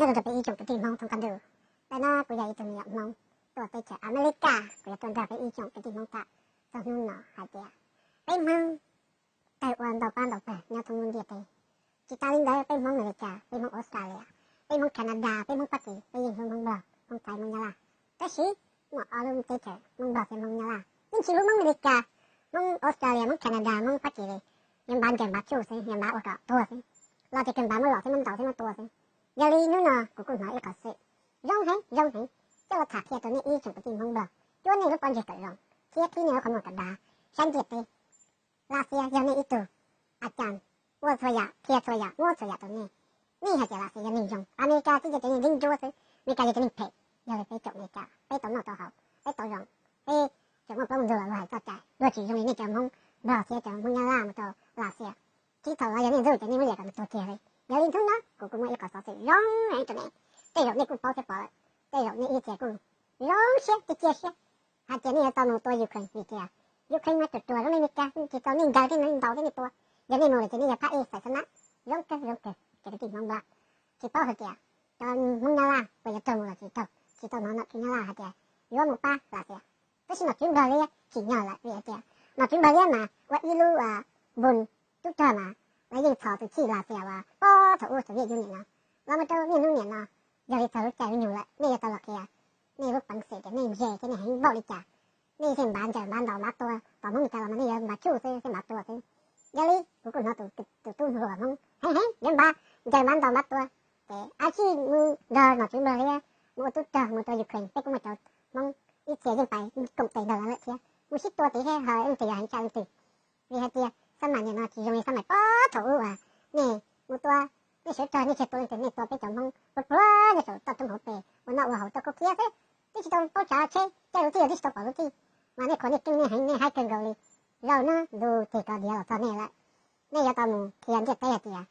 Nyob zoo rau peb ib tsoom kwv tij Hmoob thoob qab ntuj. Ntawm no kuv yog ib tug me nyuam Hmoob tuaj teb chaws Amelikas, kuv yuav tuaj nrog peb ib tsoom kwv tij Hmoob tham txog hnub no hais tias peb Hmoob tawg ua ntau pab ntau pawg nyob thoob lub ntiaj teb. Tsis tas li ntawd peb Hmoob Amelikas, peb Hmoob Australia, peb Hmoob Canada, peb Hmoob Fab Kis, peb yeej Hmoob Nplog, Hmoob Thaib, Hmoob Nyab Laj. Tab sis muaj ob lub teb chaws Hmoob Nplog thiab Hmoob Nyab Laj, yeej tsis hlub Hmoob Amelikas, Hmoob Australia, Hmoob Canada, Hmoob Fab Kis li. Yog npav ncaws npav tsuj xwb, yog npav ua kom tuag xwb. Los ces kawg npav muab lom thiab muab ntaus thiab muab tua xwb. Yog li hnub no kuv kuj hnov ib qho xwm zoo heev zoo heev coj los tham qhia rau nej ib tsoom kwv tij Hmoob Nplog, cuab nej lub pob ntseg kom zoo thiab qhib nej lub qhov muag kom dav saib ntiaj teb. Lav Xias yog nej ib tug a cas ua txhua yam, qhia txhua yam, muab txhua yam rau nej. Nej hais tias Lav Xias yog neeg zoo, Amelikas txij yog cov neeg ntxub ntsuab xwb, Amelikas yog cov neeg phem. Yog li peb tsoom Amelikas peb tau noj tau haus, peb tau zoo, peb tseem muaj plaub ntug los luag hais txoj cai, luag tsis zoo li nej cov Hmoob Nplog thiab cov Hmoob Nyab Laj mus rau Lav Xias. Txij thaum los yog nej ntxub ces nej muab liam kom mus tuag kiag li. Yog li hnub no kuv kuj muaj ib qho xov xwm zoo heev rau nej, tej zaum nej kuj paub thiab pom lawm, tej zaum nej ib txhia kuj zoo siab cia cia siab hais tias nej yuav tau mus tua Ukraine vim tias Ukraine mas ruam ruam zoo li Amelikas, tsis tau nej ncaws thiab ntaus thiab nej tua. Yog nej mus lawm ces nej yog phab ej xaiv xab nab zoo kawg zoo kawg. Cov kwv tij Hmoob Nplog tsis paub hais tias cov Hmoob Nyab Laj puas yuav raug mus los tsis raug, tsis tau hnov nom tswv Nyab Laj hais tias yuav mus pab Lav Xias. Tab sis nom tswv Nplog Liab tsim nyog lawm vim hais tias nom tswv Nplog Liab mas ua ib lub npus tub rog mas lawv yeej txhos tus txij Lav Xias uas puag thaum ub thaum Viaj Yug niam no los mus rau niaj hnub niam no. Yog li txog lub caij lub nyoog lawm nej yuav tau los qhia nej lub peev xwm tias nej ntse thiab nej heev npaum li cas. Nej thiaj npav ncaws npav ntaus npav tua, tom Hmoob Meskas los mas nej yuav npav tsuj xwb thiab npav tua xwb. Yog li kuv kuj hnov tus tub hluas Hmoob heev heev yuav npav ncaws npav ntaus npav tua, ces ab tsij mus nrog nom tswv Nplog Liab mus ua tub rog mus rau Ukraine, peb kuj muaj cov Hmoob ib txhia yeej pais koom tes nrog lawv lawm thiab mus sib tua tid thiab ho leej twg yog heev tshaj leej twg. Vim hais tias xab mais niam no tsis zoo li xab mais puag thaum ub uas nej mus tua, nej sawv rog nej tseg tua leej twg, nej tua peb cov Hmoob pluag pluag nyob saum toj roob hauv pes ua noj ua haus toj kub khiab xwb, twb tsis tau paub tsav tsheb, caij lub tij los twb tsis tau pom lub tij, mas nej qhuas nej keej nej heev nej haib kawg nkaus li. Zaum no lub tig ko diav los txog nej lawm, nej yuav tau mus qhia ntiaj teb hais tias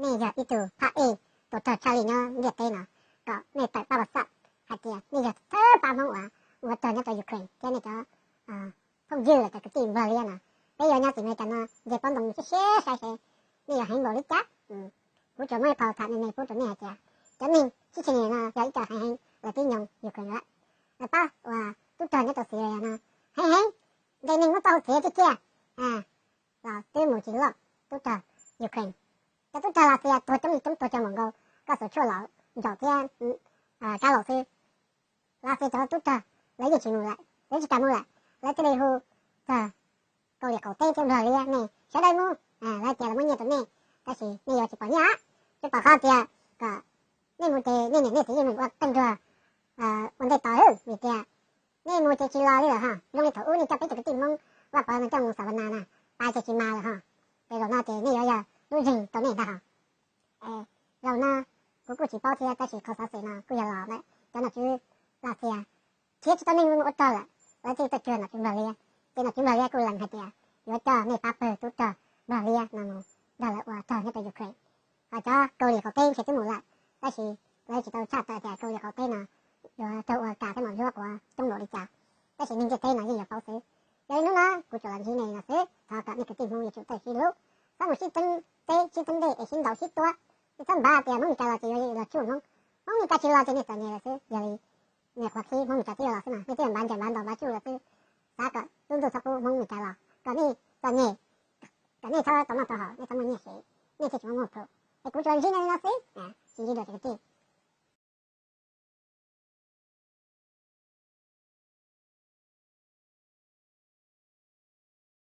nej yog ib tug phab ej tuam rog tshaj lij nyob ntiaj teb no, kom nej tawm pab WhatsApp hais tias nej yog thawj pab Hmoob uas ua rog nyob rau Ukraine thiab nej cov phooj ywg los cov kwv tij Nplog Liab no. Peb yuav nyob tim Amelikas no nce pob ntoo siab siab saib seb nej yuav heev npaum li cas. Kuv tsuas muab ib qho tham me me pub rau nej hais tias cov neeg sib tshe no yog ib co heev heev los twb nyoog Ukraine lawm. Lawv pab uas tub rog nyob rau Syria no heev heev, ntes neeg muab tau hauv tsev tiag tiag los twb mus tsis loj tub rog Ukraine. Cov tub rog Lav Xias tuag coob li coob, tuag cov npaum nkaus koj xuas tshuaj laus ntsaum thiab kab laus xwb. Lav Xias cov tub rog lawv yeej tsis mus lawm, lawv tsis kam mus lawm, lawv thiaj li hu txog Kaus Lim qaum teb thiab Nplog Liab, nej sawv daws mus, lawv tias lawv muab nyiaj rau nej, tab sis nej yuav tsis pom nyiaj, tsuas pom qhov tias kom nej mus ces nej niam nej txiv yeej mus ua qeej nruas ua ntej tos, vim tias nej mus ces tsis los li lawm ho. Zoo li thaum ub nej coj peb cov kwv tij Hmoob Vaj Pov no coj mus Savannah na, pais ces tsis mas lawm ho. Ces zaum no ces nej yuav yog lub zeeg rau nej ntag ho. Zaum no kuv kuj tsis paub thiab, tab sis qhov xov xwm no kuj yog los ntawm cov nom tswv Lav Xias khiav tsis tau neeg mus ua rog lawm, lawv thiaj tuaj cuag nom tswv Nplog Liab. Ces nom tswv Nplog Liab kuj lees hais tias yuav coj nej pab pawg tub rog Nplog Liab no mus nrog lawv ua rog nyob rau Ukraine. Ho cov Kaus Lim qaum teb ntshe twb mus lawm, tab sis lawv tsis tau tshaj tawm tias Kaus Lim qaum teb no yuav raug ua kas thiab mos zuab quav coob npaum li cas, tab sis neeg ntiaj teb no yeej yuav paub xwb. Yog li hnub no kuv tsuas los ntsib nej no xwb, thov kom nej kwv tij Hmoob yuav tsum txawj sib hlub, txhob mus sib teeb teb sib teeb dej es sib ntaus sib tua. Nej txhob npav tias Hmoob Meskas los ces yuav los tsuj Hmoob, Hmoob Meskas tsis los ces nej txom nyem lawm xwb. Yog li nej qhuav qhib Hmoob Meskas twb yuav los xwb mas nej twb npav ncaws npav ntaus npav tsuj lawm xwb. Xav kom lub ntuj txhob pub Hmoob Meskas los kom nej txom nyem, kom nej txhob tau noj tau haus, nej txhob muaj nyiaj siv, nej thiaj tsis muaj muaj plhus. Es kuv tsuas ntsib nej li no xwb, tsis ntsib dua cov kwv tij.